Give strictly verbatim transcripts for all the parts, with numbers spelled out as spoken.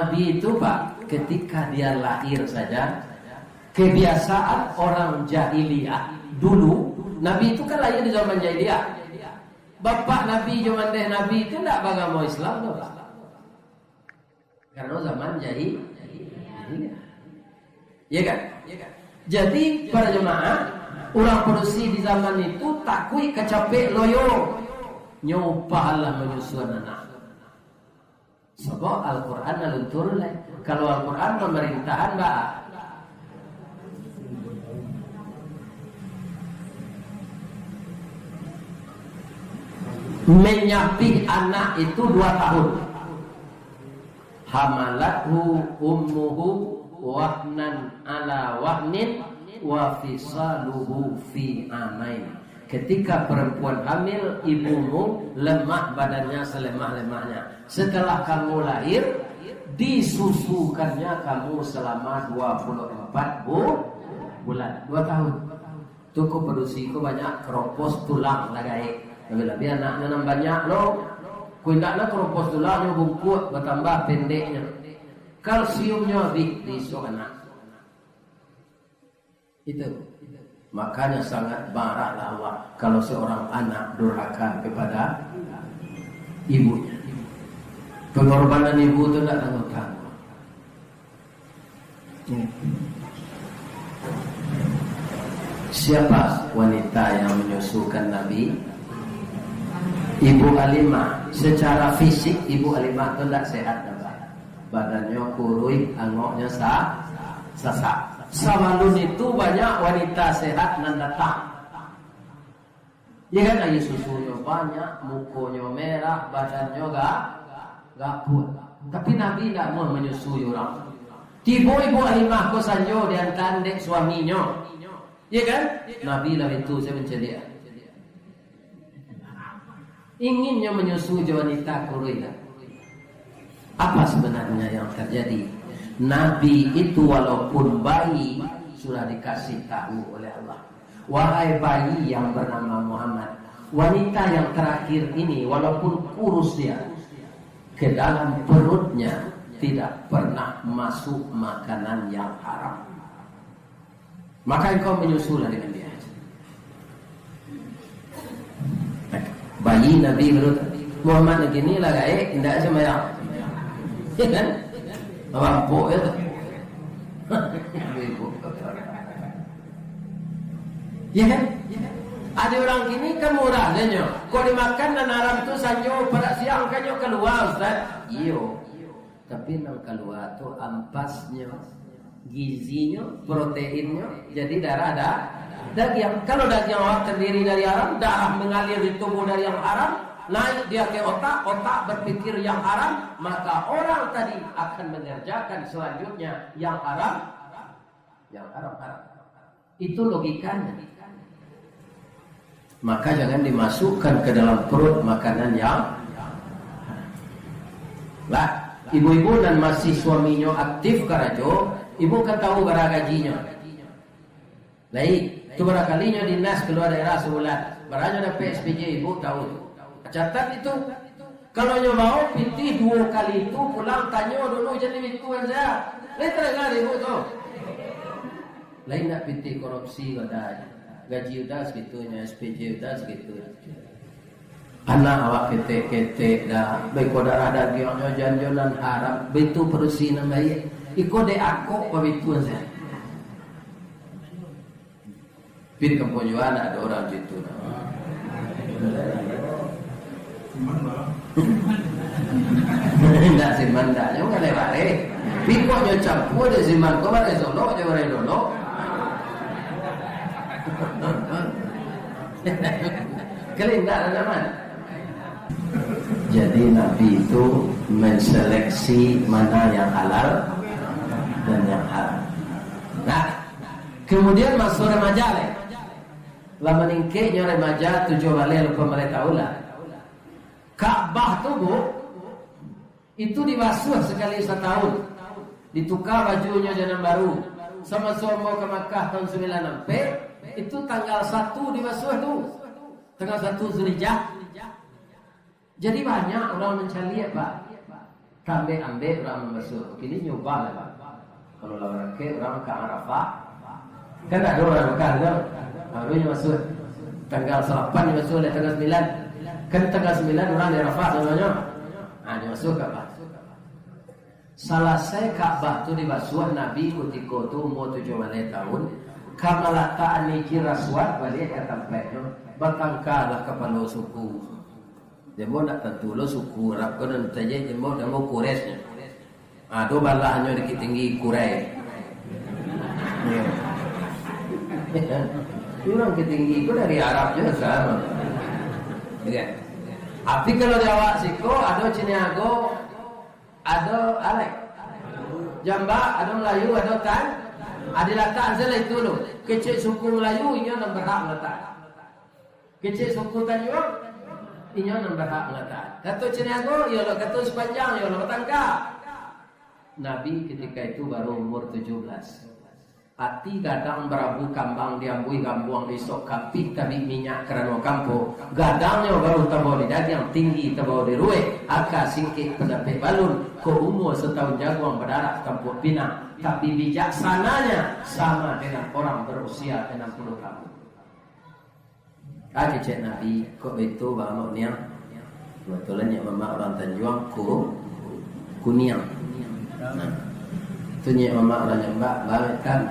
Nabi itu, Pak, ketika dia lahir saja, kebiasaan orang jahiliyah dulu, Nabi itu kan lahir di zaman jahiliyah. Bapak Nabi jo mandeh Nabi itu ndak bagamo Islam tu, Pak. Karena zaman jahi-, jahiliyah. Ya kan? Jadi, para jemaah, urang padusi di zaman itu takuik kacapek loyo. Nyo upah lah manyusuan anak. Sabab Al-Quran alun turun lai. Kalau Al-Quran pamarintahan, ba, menyapih anak itu dua tahun. Hamalathu ummuhu wahnan ala wahnin wa fisaluhu fi amain. Ketika perempuan hamil, ibumu lemah badannya selemah-lemahnya. Setelah kamu lahir, disusukannya kamu selama dua puluh empat bu-, bulan, dua tahun. Tu ko padusi ko banyak keropos tulang lah gaek. Labiah-labiah anaknyo nan banyak lo. Ko indak lah keropos tulangnyo bungkuak, batambah pendeknyo. Kalsiumnyo abih di isuak anak. Itu. Makanya sangat marahlah Allah kalau seorang anak durhaka kepada ibunya. Pengorbanan ibu tu ndak tanggung-tanggung. Siapa wanita yang menyusukan Nabi? Ibu Halimah. Secara fisik, Ibu Halimah tu ndak sehat dah, Pak. Badannyo kuruih, angoknyo sa-, sasak. Sabalun itu banyak wanita sehat nan datang. Ya kan, aia susunyo banyak, mukonyo merah, badannyo ga-, gapuak. Tapi Nabi indak namuah manyusui urang. Tibo Ibu Halimah ko sanjo diantaan dek suaminyo. Ya kan? Nabi lah itu, saya mencari. Inginnyo manyusui jo wanita kuruih lah. Apa sebenarnya yang terjadi? Nabi itu walaupun bayi, sudah dikasih tahu oleh Allah. Wahai bayi yang bernama Muhammad, wanita yang terakhir ini, walaupun kurus dia, ke dalam perutnya tidak pernah masuk makanan yang haram. Maka engkau menyusulah dengan dia. Bayi Nabi menurut Muhammad lagi ni lah gaek, indak sumbayang. Ya kan? Rampok ya tu. Ya kan? Ada orang kini kan murah saja. Kok dimakan nan haram tu sanjo parak siang kan nyo kalua, Ustaz? Iyo. Tapi nan kalua tu ampasnyo, gizinyo, proteinnyo, jadi darah da-, dagiang. Kalau dagiang awak terdiri dari haram, darah mengalir di tubuh dari yang haram, naik dia ke otak, otak berpikir yang haram, maka orang tadi akan mengerjakan selanjutnya yang haram, yang haram-haram. Itu logikanya. Maka jangan dimasukkan ke dalam perut makanan yang lah. Ibu-ibu nan masih suaminyo aktif karajo, ibu kan tahu bara gajinyo. Lai, tu barangkalinyo dinas kalua daerah sabulan. Bara nyo dapek S P J, ibu tahu tu. Catat itu. Kalau nyo baok pitih duo kali itu, pulang tanyo dulu jadi itu kan saya. Lai tadanga dek ibu tu. Lai ndak pitih korupsi ko dah. Gaji udah sagitunyo, S P J udah sagitu. Anak awak ketek-ketek dah. Beko darah dagiangnyo janjo nan haram. Baitu padusi nan baiak. Iko dek akok ko baitu sajo. Pi di kampuang Juan ado urang cito. Indak siman, indak. Nyo kan lewat, eh. Pi kok nyo campua dek siman, kok bareh Solok jo bareh Dolok. Kalau indak lah, Mat. Jadi, Nabi itu menseleksi mana yang halal dan yang haram. Nah, kemudian masuk remaja, leh. Lah maningkeknyo remaja tujuah baleh, lapan baleh taun lah. Ka'bah tu, Bu, itu dibasuah sakali satahun. Dituka bajunyo jo nan baru. Samaso ambo ka Makkah tahun sambilan ampek, itu tanggal satu dibasuah tu. Tanggal satu Zulhijjah. Jadi banyak urang mancaliak, Pak. Tambek-ambek urang mambasuah. Kini nyo ubah lah, Pak. Kalau lah urang kek, urang ka Arafah. Kan ado urang Mekah tu. Baru nyo masuak. Tanggal salapan nyo masuak, lah tanggal sambilan. Kan tanggal sambilan urang di Arafah sadonyo. Ah, nyo masuak Ka'bah. Salasai Ka'bah tu dibasuah, Nabi kutiko tu umua tujuah baleh taun, ka malatakan Hajar Aswad baliak ka tampaiknyo, batangkalah kapalo suku. Jamo ndak tantu lo suku Arab ko nan tajek jamo namo Quraisy nyo. Ado balahnyo Bukik Tinggi Kurai. Yo. Urang Bukik Tinggi ko dari Arab juo samo. Yo kan? Tapi kalau di awak siko ado Ciniago, ado Alek. Jambak, ado Melayu, ado Tan. Ado latak salah itu lo. Kecek suku Melayu, inyo nan berhak latak. Kecek suku Tanjuang, inyo nan berhak mangatakan. Kato Ciniago, iyo lo, kato Sipanjang, iyo lo, batangka. Nabi ketika itu baru umur tujuh belas. Ati gadang barabu kambang, diambuih gambuang, isok kapik tabik minyak karano kampo. Gadangnyo baru tabao di dagiang, tinggi tabao di ruweh, aka singkek pandapek balun, ko umua sataun jaguang, badarah tampuak pinang. Tapi bijaksananya sama dengan orang berusia enam puluh tahun. Ah, kecek Nabi, kok baitu bang Amok Niang? Kebetulan nyiak mamak urang Tanjuang, ku, kuniang. Nah, tu nyiak mamak urang Jambak, bang Itam.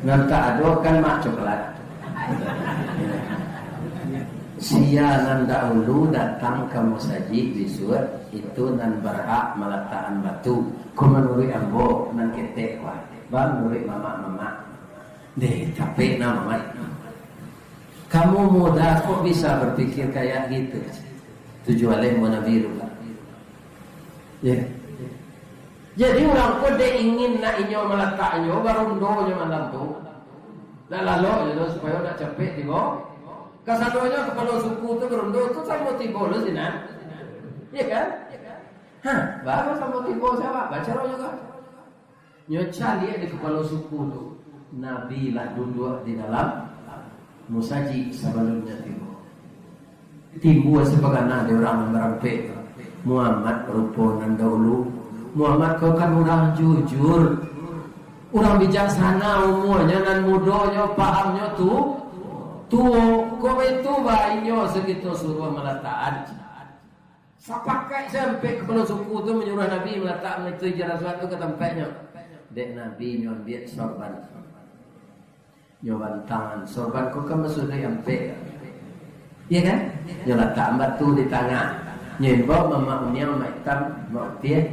Nan tak ado kan mak coklat. Sia nan dahulu datang ka musajik bisuak, itu nan berhak malatakan batu. Ko manuruik ambo, nan ketek, wah. Bang, manuruik mamak-mamak. Deh, capek nah, mamak. Kamu muda kok bisa berpikir kayak gitu? Tujuah leh mau Nabi lu, Pak. Ya. Jadi urang ko dek ingin nak inyo malataknyo, barundonyo malam tu. Nak lalok je tu, supayo nak capek tibo. Kasadonyo kapalo suku tu barundo tu samo tibo lo sinan. Iya kan? Ha, baru samo tibo siapa? Baca roh juga. Nyo caliak di kapalo suku tu, Nabi lah duduak di dalam musajik sabalumnyo tibo. Timbua sabaganah di urang nan barampek tu. Muhammad rupo nan dahulu. Muhammad kau kan urang jujur. Urang bijaksana umuanyo, nan mudonyo pahamnyo tu tuo. Kok baitu ba inyo sakito suruah malatakan. Sapakat sampai kapalo suku tu manyuruah Nabi malatak itu Hajar Aswad tu ka tampaiknyo. Dek Nabi nyo ambiak sorban. Nyo bantangan. Sorban ko kan basuduik ampek. Iya kan? Nyo latak batu di tangah. Nyo imbau mamak Uniang, Mak Itam, Mak Utiah.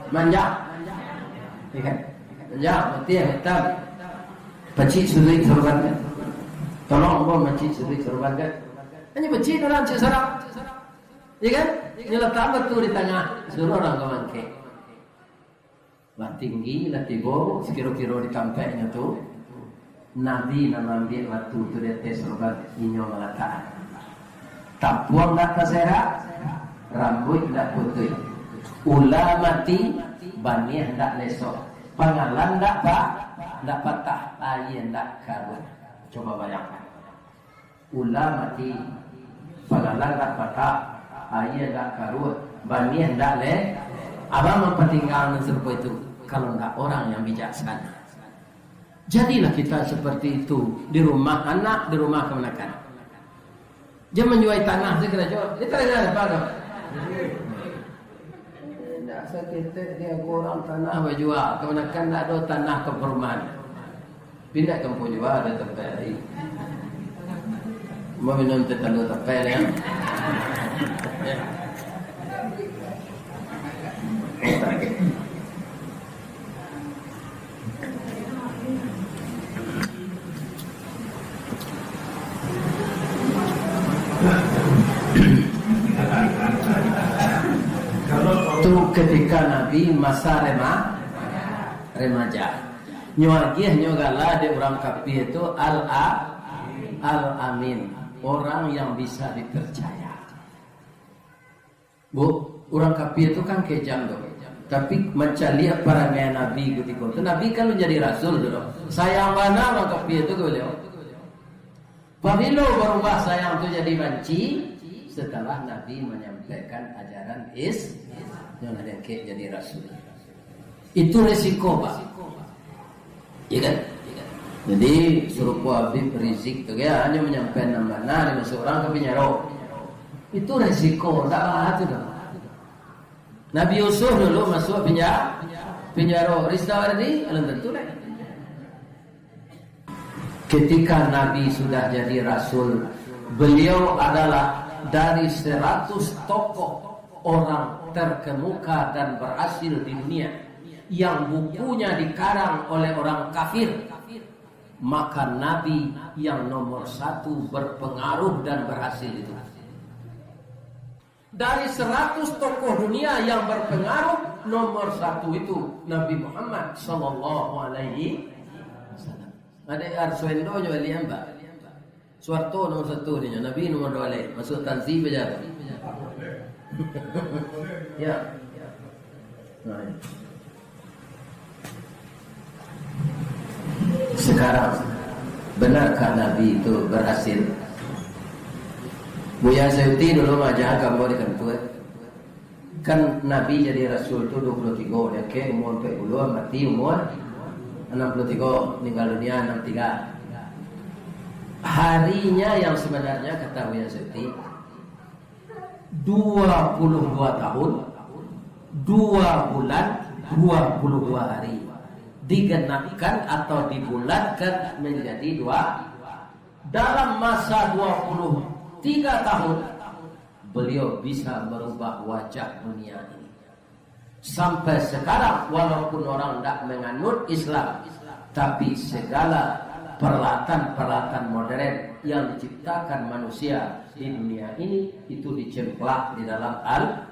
Manjak. Iya kan? Manjak, Mak Utiah, Mak Itam. Pacik suduik sorban kan? Tolong ambo pacik suduik sorban kan? Hanyo pacik urang cik sarak. Iya kan? Nyo latak batu di tangah, suruah urang ka mangkek. Lah tinggi, lah tibo, sakiro-kiro di tampaiknyo tu, Nabi nan maambiak batu tu di ateh sorban, inyo malatakan. Tampuang ndak taserak, rambuik ndak putuih, ula mati, baniah ndak lesok, pangalan ndak pa-, ndak patah, aia ndak karuah. Coba bayangkan. Ula mati, pangalan ndak patah, aia ndak karuah, baniah ndak le-, abang mampatinggal nan sarupo itu, kalau ndak orang yang bijaksana. Jadilah kita seperti itu di rumah anak, di rumah kamanakan. Jan manjual tanah se karajo. Di tanah apa tu? Indak saketek di ago urang tanah bajua. Kamanakan ndak ado tanah ka parumahan. Pindah kampuang jua ado tampek lai. Mau minum teh talua tampek lai. Tu ketika Nabi masa rema-, remaja. Nyo agiah nyo gala dek urang kapia tu Al-A-, Al-Amin, orang yang bisa dipercaya. Bu, urang kapia tu kan kejam tu. Tapi mancaliak parangai Nabi kutiko tu, Nabi kan alun jadi rasul tu doh. Sayang bana urang kapia tu ka baliau. Pabilo barubah sayang tu jadi banci, Setelah Nabi manyampaikan ajaran Is-, yang Nabi angkek jadi rasul. Itu resiko, Pak. Iya kan? Jadi, suruh Habib Rizik tu, ya, hanya manyampaikan nan bana, dimasuk urang ka pinjaro. Itu resiko, ndak lah tu dah. Nabi Yusuf dulu masuk pinja-, pinjaro. Rizik Wardi, belum tentu lah. Ketika Nabi sudah jadi rasul, beliau adalah dari seratus tokoh orang terkemuka dan berhasil di dunia yang bukunya dikarang oleh orang kafir, maka Nabi yang nomor satu berpengaruh dan berhasil itu. Dari seratus tokoh dunia yang berpengaruh, nomor satu itu Nabi Muhammad sallallahu alaihi wasallam. Ada Arswendo nyo balian, Pak. Suharto nomor satu ni, Nabi nomor dua lai. Masuk tansi baja tu. Ya. Nah, ya. Sekarang, benarkah Nabi itu berhasil? Buya Suyuti dulu maaja ka ambo di kantua. Kan Nabi jadi rasul tu dua puluh tiga, dia ke umur empat puluh, mati umur enam puluh tiga, meninggal dunia enam tiga. Harinya yang sebenarnya, kata Buya Suyuti, dua puluh dua tahun, dua bulan, dua puluh dua hari. Digenapkan atau dibulatkan menjadi dua. Dalam masa dua puluh tiga tahun, beliau bisa merubah wajah dunia ini. Sampai sekarang, walaupun orang ndak menganut Islam, tapi segala peralatan-peralatan modern yang diciptakan manusia di dunia ini, itu dicemplak di dalam Al-,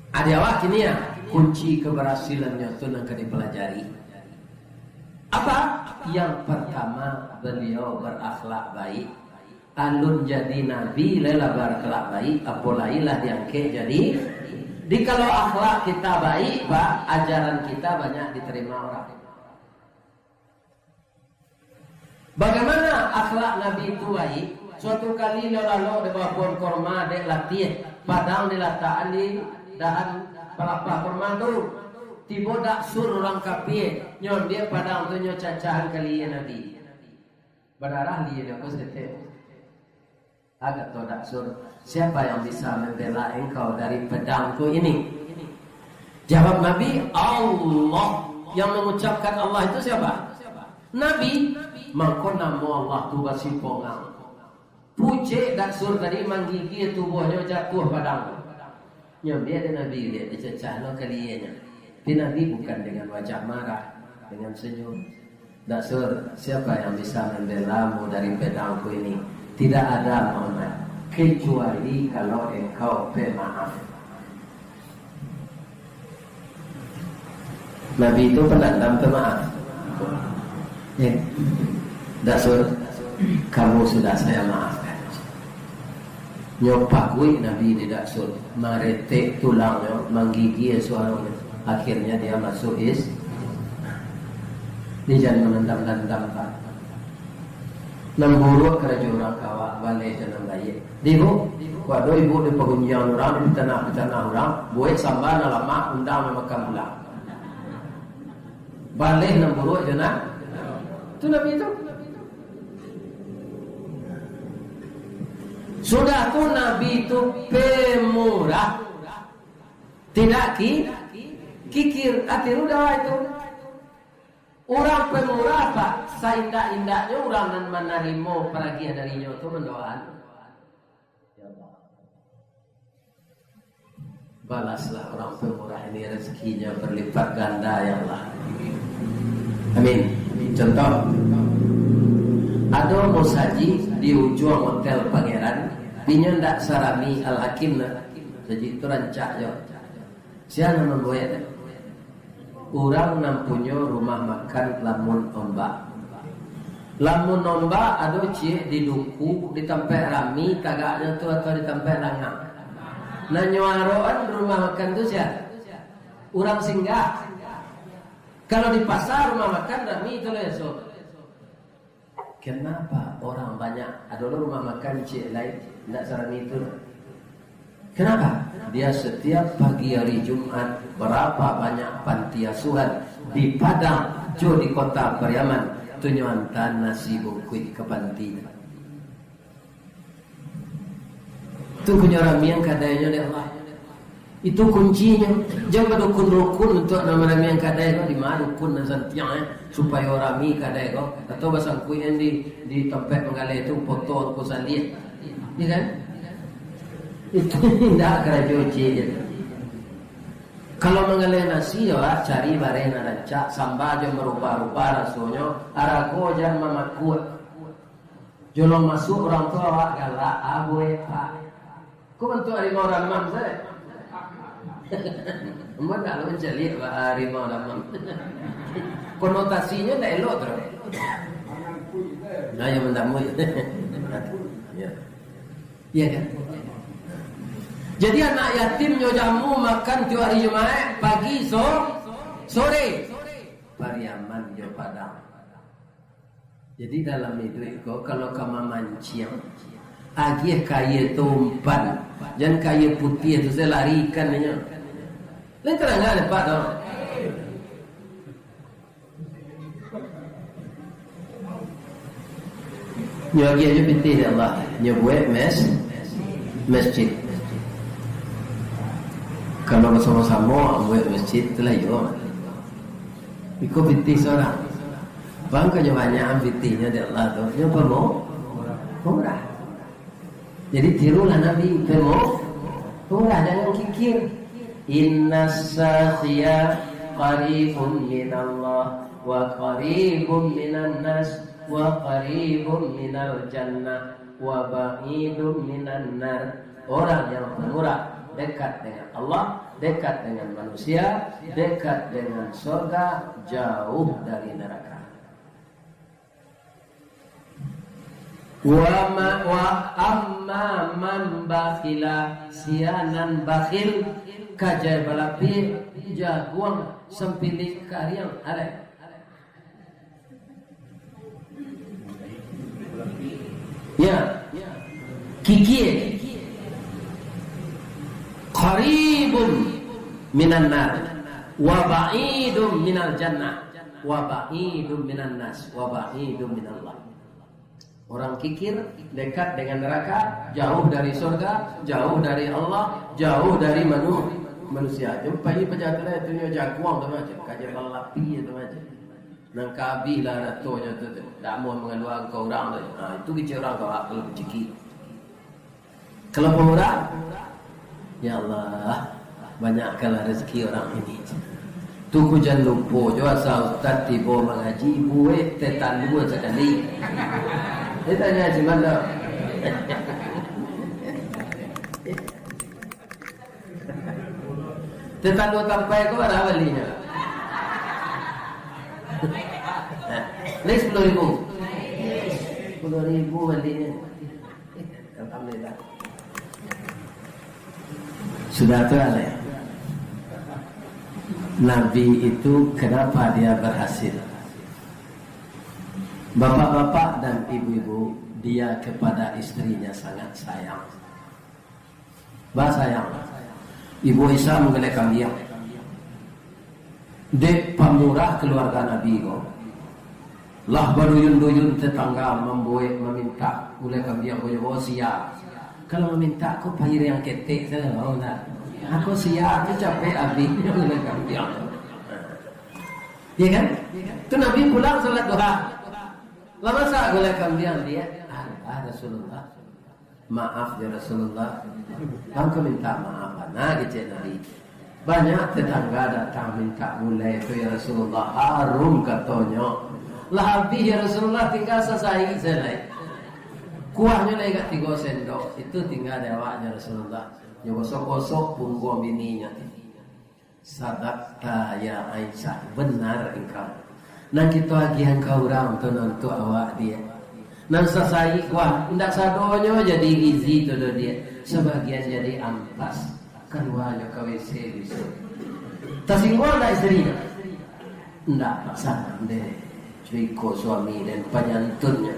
Adi awak kini ya, kunci keberhasilannya tu nan ka dipelajari. Apa? Yang pertama, beliau berakhlak baik. Alun jadi nabi, lai lah barakhlak baik, apo lai lah diangkek jadi. Di kalau akhlak kita baik, Pak, ajaran kita banyak diterima orang. Bagaimana akhlak Nabi itu baik? Suatu kali nyo lalok di bawah pohon korma, dek latiah, padang dilatakan di dahan palapah korma tu. Tibo dak sur urang kapia, nyo ambiak padang tu, nyo cacahan ka lia Nabi. Badarah lia nyo ko saketek. Kato Dak Sur, "Siapa yang bisa membela engkau dari pedangku ini?" Jawab Nabi, "Allah." Yang mengucapkan Allah itu siapa? Nabi. Mangko namo Allah tu basipongang. Pucek Dak Sur tadi manggigia tubuahnyo, jatuah padang tu. Nyo ambiak dek Nabi, dek dicacah lo kalienyo. Tapi Nabi bukan dengan wajah marah, dengan senyum. "Dak Sur, siapa yang bisa membelamu dari pedangku ini?" "Tidak ada, Muhammad, kecuali kalau engkau pemaaf." Nabi itu pendendam, pemaaf. Eh, "Dak Sur, kamu sudah saya maafkan." Nyo pakuik Nabi di Dak Sur, maretek tulangnyo, manggigia suaronyo. Akhirnya dia masuk Is-, dia jan mandandam-dandam, Pak. Nan buruak karajo urang ka awak, baleh jo nan baiak. Di ibu, kok ado ibu di pagunjiang urang, di pitanah-pitanah urang, buek samba nan lamak, undang nan makan pulang. Baleh nan buruak jo nan, tu Nabi tu. Sudah tu Nabi tu pemurah. Tidak ki-, kikir, ati rudah itu. Urang pemurah, Pak, saindak-indaknyo urang nan manarimo paragiah darinyo tu mandoakan, "Ya Allah, balaslah urang pemurah ini rezekinya berlipat ganda, ya Allah." Amin. Contoh, ado musajik di ujuang Hotel Pangeran, inyo ndak sarami Al-Hakim nah. Musajik tu rancak jo. Sia nan mambuek? Urang nan punyo rumah makan Lamun Ombak. Lamun Ombak ado ciek di duku, di tampek rami tagaknyo tu, atau di tampek langang? Nan nyo arokan rumah makan tu sia? Urang singgah. Kalau di pasa rumah makan rami tu lah esok. Kenapa orang banyak? Ado lo rumah makan ciek lai, indak sarami tu. Kenapa? Dia setiap pagi hari Jumat, berapa banyak panti asuhan di Padang, jo di kota Pariaman, tu nyo anta nasi bungkuih ka panti. Tu punyo ramiang kadainyo dek Allah. Itu kuncinyo. Jan badukun-dukun untuak nan maramiang kadai ko, di ma dukun nan santiang, eh, supayo rami kadai ko, atau basangkuik di, di tampek manggaleh tu, poto ko saliah. Ya kan? Itu indak karajo ciek itu. Kalau manggaleh nasi, yo, ah, cari bareh nan rancak, samba jan barubah-rubah rasonyo, arago jan mamakuak. Jolong masuak urang tu awak galak, abuai, Pak. Ko bantuak harimau damam sajo. Ambo ndak lo mancaliak ba harimau damam. Konotasinyo ndak elok tu. Nah, yang mandamui. Ya. Iya kan? Jadi anak yatim nyo jamu makan tiok hari Jumaik, pagi, so-, sore. Pariaman jo Padang. Jadi dalam iduik ko, kalau ka mamanciang, agiah kaia tu umpan, jan kaia putiah tu sajo lari ikan inyo. Lain tarangan dapek tu. Nyo agiah jo pitih dek Allah, nyo buek mes-, masjid. Kalau basamo-samo buek masjid, tu lah iyo. Iko pitih surang. Bang, kok nyo banyak pitihnyo dek Allah tu, nyo pamo-, pamurah. Jadi tirulah Nabi, pamo-, pamurah, jangan kikir. Innas sakhiya qaribun minallah, wa qaribun minan nas, wa qaribun minal jannah, wa ba'idun minan nar. Orang yang pemurah dekat dengan Allah, dekat dengan manusia, dekat dengan surga, jauh dari neraka. Wa ma-, wa amma man bakhila, sia nan bakhil, kajai balapiak, jaguang, sampilik kariang, alai. Ya. Kikia. Qaribun minan nar, wa ba'idun minal jannah, wa ba'idun minan nas, wa ba'idun minallah. Orang kikir dekat dengan neraka, jauh dari surga, jauh dari Allah, jauh dari manu-, manusia. Jumpai paja tu lah, itu nyo jaguang tu macam, kajai balapiak tu macam. Nan ka abih lah aratonyo tu, tu. Ndak amuah mangalua angko urang tu. Ha, itu kecek urang tu, ha, kalau baciki. Kalau pamurah, ya Allah, banyakkanlah rezeki orang ini. Tu ku jan lupo jo, asa ustaz tibo mangaji, buek teh talua sakali. Dia tanya si mana? Teh talua tampai ko bara balinyo? Lai sapuluah ribu. Sapuluah ribu balinyo. Alhamdulillah. Sudah tu, alai. Nabi itu kenapa dia berhasil? Bapak-bapak dan ibu-ibu, dia kepada istrinya sangat sayang. Basayang. Ibu Aisyah manggulai kambiang. Dek pamurah kaluarga Nabi ko. Lah baduyun-duyun tetangga mambuek, mamintak gulai kambiang ko jo sia. Kalau mamintak ko pair yang ketek sajo, mau ndak? Ako sia tu capek abih gulai kambiang. Ya kan? Tu Nabi pulang salat duha. Lah masak gulai kambiang dia. Ah, Rasulullah. Maaf ya Rasulullah, bang ka minta maaf bana, kecek Nabi. Banyak tetangga datang minta gulai tu ya Rasulullah, harum katonyo. Lah abih ya Rasulullah, tinggal sasaik sajo lai. Kuahnyo lai agak tigo sendok, itu tinggal di awaknyo Rasulullah. Nyo gosok-gosok pungguang bininyo. Sadakta ya Aisyah, benar engkau. Nan kito agiahan ka urang tu nan untuak awak, Diak. Nan sasaik kuah, indak sadonyo jadi gizi tu doh, Diak. Sabagian jadi ampas, kalua jo ka WC bisuak. Tasingguang ndak isteri tu? Ndak, Pak, sanang deh. Iko suami den panyantunnyo.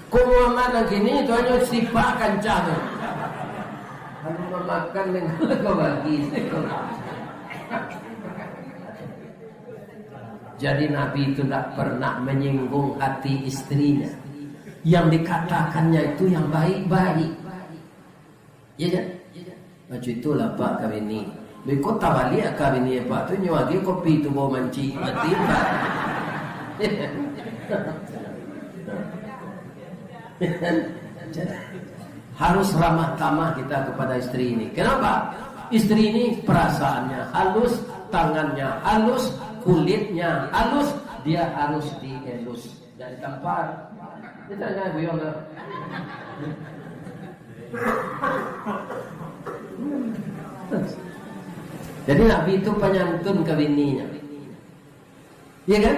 Ko Muhammad nan kini tu hanyo sipak kancah tu. Kalau mamakan dengan kau bagi. Jadi Nabi itu ndak pernah menyinggung hati istrinya. Yang dikatakannya itu yang baik-baik. Iya kan? Macam itulah Pak ka bini. Beko tabaliak ka bini Pak tu, nyo agiah kopi tu bao mancik mati Pak. Harus ramah tamah kita kepada istri ini. Kenapa? Istri ini perasaannya halus, tangannya halus, kulitnya halus, dia harus dielus. Dari tampar. Kita jangan guyon lah. Jadi Nabi itu penyantun ke bininya. Iya kan?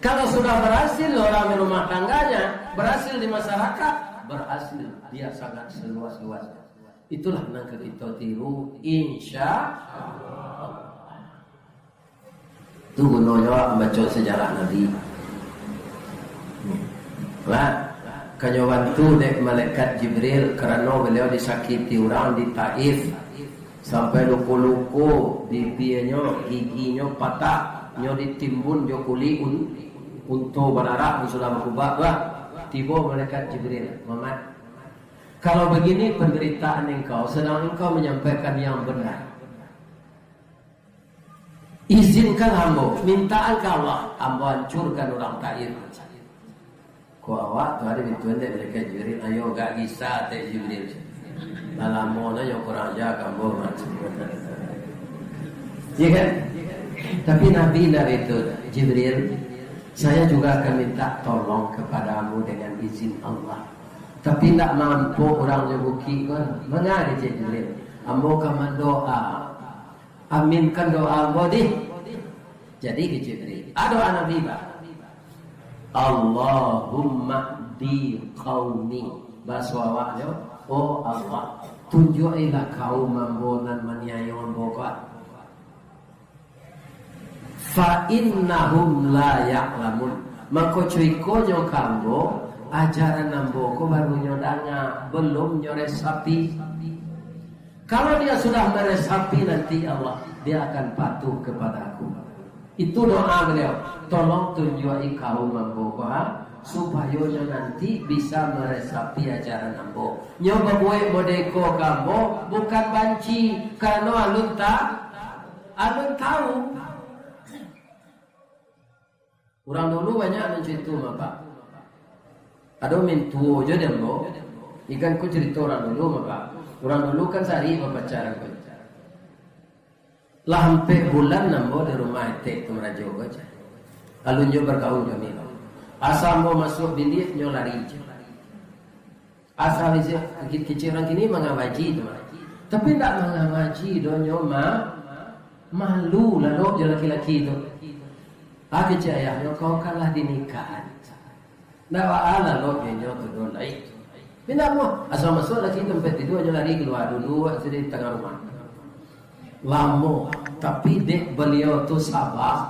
Kalau sudah berhasil orang di rumah tangganya, berhasil di masyarakat, berhasil dia sangat seluas-luasnya. Itulah nan ka kita tiru, insya Allah. Tu gunonyo awak mambaco sejarah Nabi. Lah, kanyo bantu dek malaikat Jibril karano beliau disakiti urang di Taif. Sampai luko-luko bibianyo, giginyo patah, nyo ditimbun jo kulik un-, unto bararak, sudah bakubak lah. Tibo malaikat Jibril, "Muhammad, kalau begini penderitaan engkau, sedang engkau menyampaikan yang benar. Izinkan ambo, mintaan ka Allah, ambo hancurkan urang Taif." Ko awak tu ado pintu endek malaikat Jibril, ayo gak gisa tek Jibril. Lah lamo nyo kurang aja ka ambo. Iya kan? Tapi Nabi ndak itu, "Jibril, saya juga akan minta tolong kepadamu dengan izin Allah. Tapi ndak mampu urang nyo bukik ko." "Manga," kecek Jibril, "ambo ka mandoa. Aminkan doa ambo dih." Jadi kecek Jibril, ado doa Nabi, Pak. "Allahumma di qaumi." Baso awaknyo, "Oh Allah, tunjuak-ilah kaum ambo nan maniayo ambo ko. Fa innahum la ya'lamun." Mangko cuikonyo ka ambo, ajaran ambo ko baru nyo danga, belum nyo resapi. Kalau dia sudah meresapi nanti Allah, dia akan patuh kepada-Ku. Itu doa beliau. "Tolong tunjuak-i kaum ambo ko, ha, supayo nyo nanti bisa meresapi ajaran ambo. Nyo babuek modeko ka ambo, bukan banci, karano alun ta-, alun tahu." Urang dulu banyak nan carito mah, Pak. Ado mintuo jo di ambo. Ikan ko carito urang dulu mah, Pak. Urang dulu kan sari bapacaran ko. Lah ampek bulan ambo di rumah etek tu marajo ko, cah. Alun jo bagaul kami, Pak. Asa ambo masuak biliak, nyo lari, cah. Asa kecek, kecek urang kini mangaji tu mah. Tapi ndak mangaji doh nyo ma-, malu lalok jo laki-laki tu. Ah, kecek ayahnyo, "Kau kan lah dinikahan. Ndak baa lalok jo inyo tu doh lai." Tapi ndak amuah, asa masuak laki tampek tidua nyo lari kalua dulu, sudah di tangah rumah. Lamo, tapi dek baliau tu saba.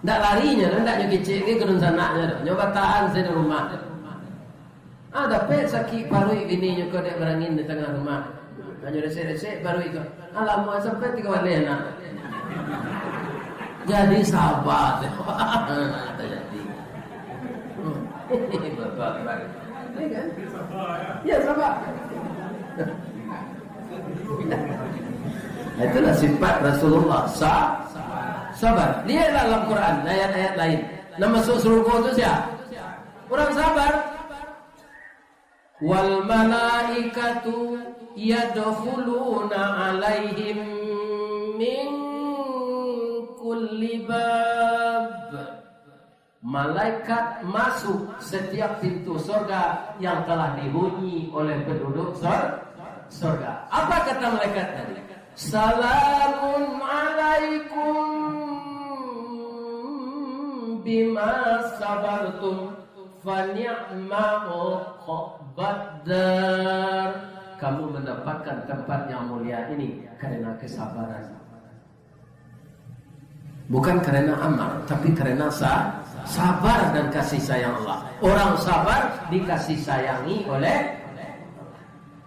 Ndak lari nyo, ndak nyo kecek ka dunsanaknyo doh. Nyo batahan sajo di rumah. Ah, dapek sakik paruik bini nyo ko dek barangin di tangah rumah. Hanyo resek-resek paruik ko. Alamak, sampai tigo baleh anak. Jadi saba tu. Tajadi. Hmm. Bapak, Bapak. Ya kan? Ya, saba. Itulah sifat Rasulullah. Sa-, sabar. Lihatlah dalam Quran, ayat-ayat lain. Nan masuak surugo tu sia? Urang sabar. "Wal malaikatu yadkhuluna alaihim min kulli bab." Malaikat masuk setiap pintu sorga yang telah dihuni oleh penduduk sor-, sorga. Apa kata malaikat tadi? "Salamun alaikum bima sabartum, fa ni'ma uqbad dar." Kamu mendapatkan tempat yang mulia ini karena kesabaran. Bukan karena amal, tapi karena sa-, Sabar dan kasih sayang Allah. Orang sabar dikasih sayangi oleh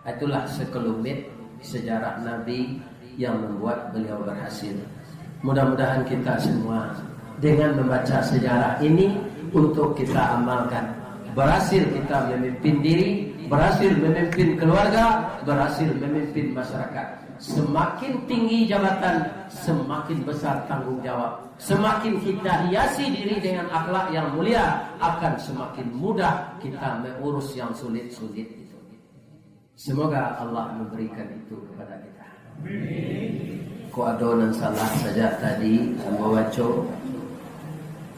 Allah. Itulah sekelumit sejarah Nabi yang membuat beliau berhasil. Mudah-mudahan kita semua dengan membaca sejarah ini untuk kita amalkan. Berhasil kita memimpin diri, berhasil memimpin keluarga, berhasil memimpin masyarakat. Semakin tinggi jabatan, semakin besar tanggung jawab. Semakin kita hiasi diri dengan akhlak yang mulia, akan semakin mudah kita mengurus yang sulit-sulit itu. Semoga Allah memberikan itu kepada kita. Kok ado nan salah saja tadi ambo baco,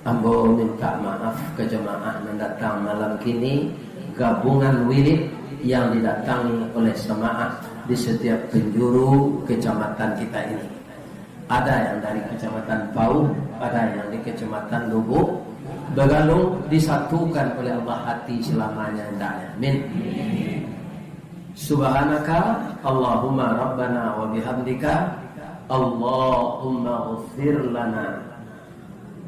ambo minta maaf ka jamaah nan datang malam kini, gabungan wirid yang didatangi oleh jamaah di setiap penjuru kecamatan kita ini. Ada yang dari Kecamatan Pauh, ada yang di Kecamatan Lubuk Begalung, disatukan oleh Allah hati selamanya, hendaknya. Amin. Subhanaka Allahumma Rabbana wa bihamdika, Allahumma ghfir lana.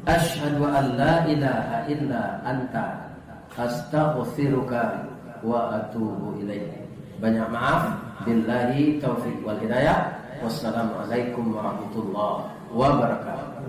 Asyhadu an la ilaha illa anta, astaghfiruka wa atubu ilaik. Banyak maaf. Billahi taufiq wal hidayah. Wassalamualaikum warahmatullahi wabarakatuh.